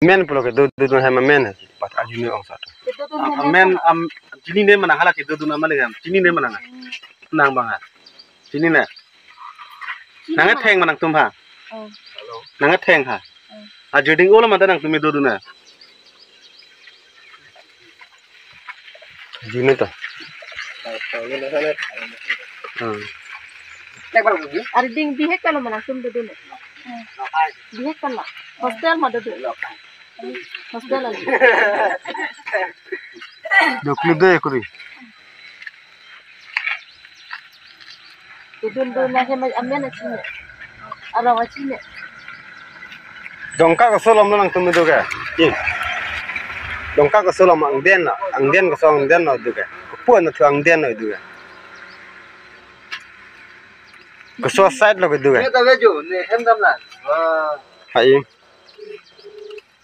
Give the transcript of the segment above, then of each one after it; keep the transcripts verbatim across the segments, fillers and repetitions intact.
Men pulo kedo dun ahem amen. Pat arjuni ong sat. Kedodun ahem amen, am, chinine ma nang, hala kedodun ahem amen. Chinine ma nang. Nang bang ha. Chinine. Nang theng ma nangtum ha. Oh. Nang theng ha. Oh. Ajuding olo mata nangtum dodun na. Jine to. Hmm. Ari ding bihek kalo ma nangtum dodun. Bihek kalo. Hostel ma dodun. Hostel lagi. Dok lu deh kuri. Dodun dun ahem amen achinine. Arong achinine. Dongka koso alam lo nangtum do ke? Ih. Dongka koso alam angden lo, angden koso angden lo do ke? Kopi anta angden lo do ke? Koso side lo ke do ke? Ne ta vejo, ne hem dam la. Wah. Hai.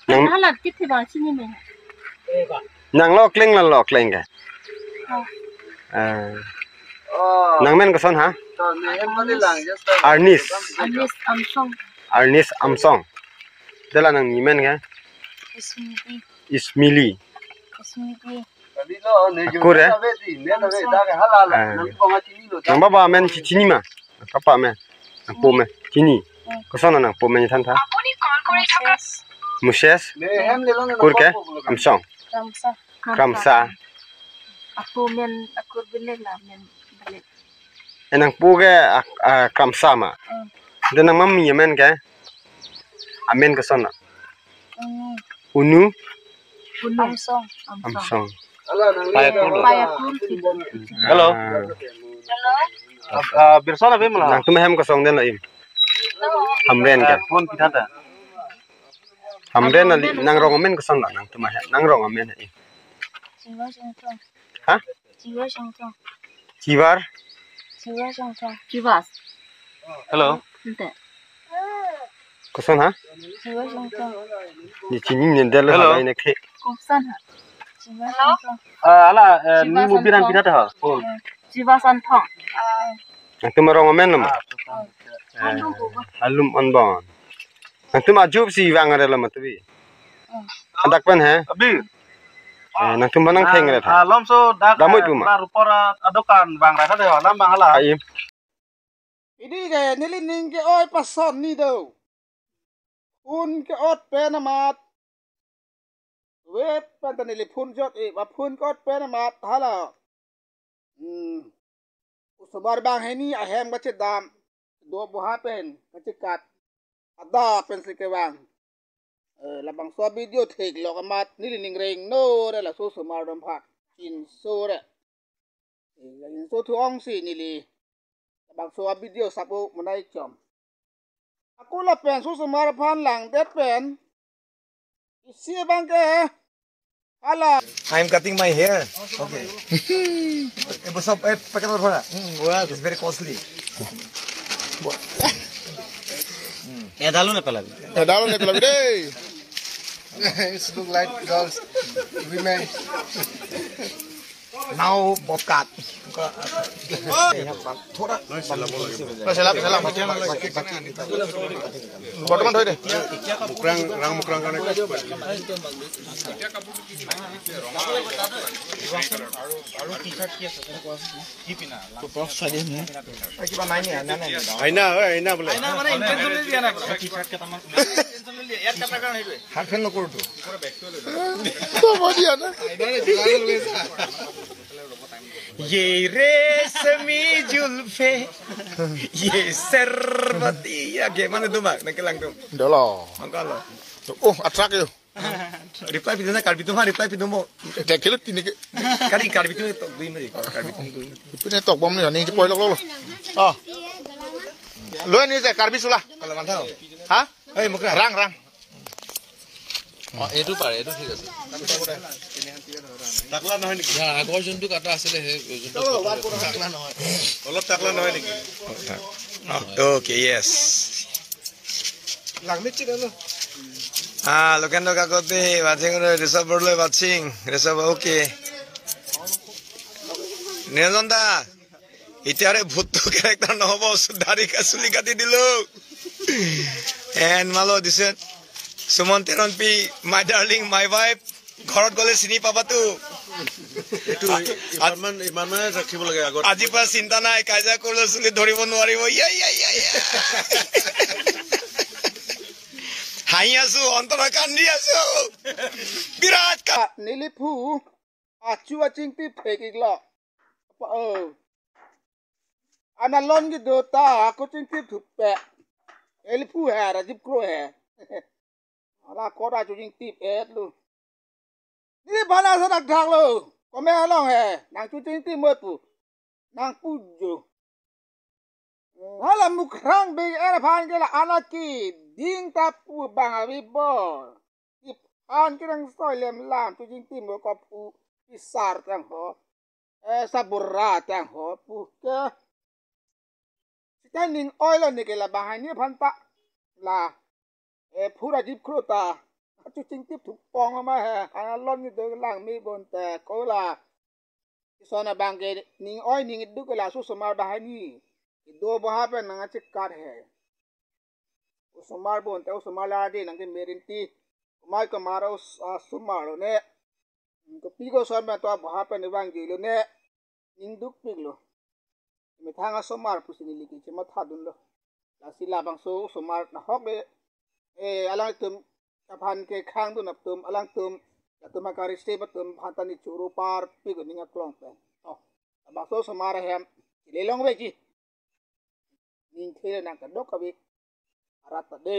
Nang, hala kit thi ba chinine. Nang lo kleng la lo kleng ke? Oh. Eh. Oh. Nang men koson ha? To, ne hem mati lang, just to. Arnis. Arnis Amsong. Arnis Amsong. Dela nangli men ke? Ismili. Ismili. Ismili. Akur eh? Amsong. Nang baba men chi-, chini ma? Kapa men. Nangpo men. Chini. Hmm. Koson nangpo men than tha? Moses. Moses. Kur ke? Amsong. Kramsa. Kramsa. Apo men akur belek la men belek. Eh, nangpo ke ak-, ah, Kramsa ma. Hmm. Dan nangmami amen ke? Amen koson na? Unu. Unu? Unu. Amsong. Amsong. Amsong. Payakur. Payakur. Hello. Ah. Hello. Ah, ah, Birson abi mala. Nangtum hem koson den lo im. Hamren ke. Eh, phone kita ta. Hamren ali, nang rong amen koson lo nangtum hem. Nang rong amen im. Chivar Singtong. Ha? Chivar Singtong. Chivar? Chivar Singtong. Chivas. Hello. Ante. Koson ha? Chivar Singtong. Ne chinine delo. Hello. Hala ne ke. Koson ha? Chivar Singtong. Ah, hala, eh, Chivar ni mobilan Singtong. Pinat ha? Oh. Chivar Singtong. Nangtum arong amen lo ma? Ah, Singtong. Eh, alum anbon. Nangtum ajup si vang are lo ma tubi. Adak pen he? Abi. Eh, nangtum ba nang theng re tha. Ah, lomso dak, damoi eh, pu ma? Lar upor, ah, adokan bang ra tha de, lam bang hala. Ai. Pini ke neli ning ke-oi pason ni do. Phone ke-ot pen amat. Wep pen ta neli phone jot e, ba phone ke-ot pen amat hala. Hmm. Osomar bang hini ahem kachedam. Do boha pen kachekat. Ada pen si kevang. Eh, labangso video theklong amat neli ning reng no re laso osomar atum aphan. Chinso re. Eh, la chinso thu ong si neli. Labangso video sapo monai chom. Ako lapen laso osomar aphan langdet pen. Isi abang ke. Hala. I am cutting my hair. Okay. Eh, bosap, eh, pakai telur mana? Hmm, wah. It's very costly. Eh, dalu na pala. Eh, dalu na pala deh. It's look like girls, women. Now, bokat. Thoda. Salam, salam. Bortoman thoi de. Mukrang, rang mukrang karne. Kiba nai ni, aina nai. Aina, oi, aina bole. Aina mane intentionally dia na. T-shirt ketaman. Intentionally dia. Yaar kata karne itu. Half pant nokuru tu. Aina ni, aina ni. Ye resmi julfe, ye ser bati, ya, ke mane tu, Bang? Nangkelang tu. Dolo. Angkalo. Oh, attract yo. Reply pidun na, Karbi atum ha reply pidun mo. Dekhilo tini ke. Kari Karbi atum tok dui mari, Karbi atum dui. Ipune tok bom ni, ni poi lok lok lo. Oh. Lo ni je Karbi sula. Kalau mantau. Ha? Hei, Mukra. Rang, rang. অ, এইটো পাৰে, এইটো ঠিক আছে। টাকলা নহয় নেকি? ইয়াৰ আগৰ যোনটো কাটা আছিলে, সেই যোনটো টাকলা নহয়। অলপ টাকলা নহয় নেকি? Okay, yes. Langmit sih kan lo. Ah, Lokendra Kakoti, watching, Rishabh Borloi watching. Rishabh, okay. Niranjan da, এতিয়াৰে ভূতটো কেৰেক্টাৰ নহ'ব, চুলি কাটি দিলো। And malo দিছে। সুমন তেৰণপি, my darling, my wife, ঘৰত গ'লে চিনি পাবাতো। এইটো ইমানমান, ইমানমানে ৰাখিব লাগে আগত। আজিৰ পৰা চিন্তা নাই, কাজিয়া কৰিলে চুলি ধৰিব নোৱাৰিব। ইয়া, ইয়া, ইয়া, ইয়া। হাঁহি আছো, অন্তৰত কান্দি আছো। বিৰাট কা- Neli phu, achu achingtip thek-iklo. Pa, oh. Ana lon kedo ta, ako chingtip thupe. Neli phu he, Rajiv Kro he. Ala kota chu chingtip-etlo. Neliphan ason akthak lo. Kome along he. Nang chu chingtip mo pu. Nang pu jo. Hala Mukrang Bey aphan ke la anaki ding ta pu bang avi bo. Iphan ke nang soi lem lam chu chingtip mo ko phu pisar tang ho. Eh, sabura tang ho pu ke. Sita ning oilo ne ke la banghini aphan ta. La. Eh, phu Rajiv Kro ta. Achu chingtip thupong ma he. Ana lon kedo lang me bonte ko la. Ison abang ke ning oi ning iduk ke laso osomar banghini. Ido boha pen nang achikat he. Osomar bonte osomar la de nang ke merinti. Kumai kumar os-, osomar lo ne. Kopi koson pen to boha pen vangji lo ne. Ning dukpiklo. Methang asomar pusi neli ke chematha dunlo. Lasi labangso osomar nahok le, eh, alangtum aphan ke khang dun atum, alangtum, latum akari se atum aphan ta ne choro parpik ning aklong pen. Oh, labangso osomar ahem le longveji. Ning thele nang kadokave arat ta de.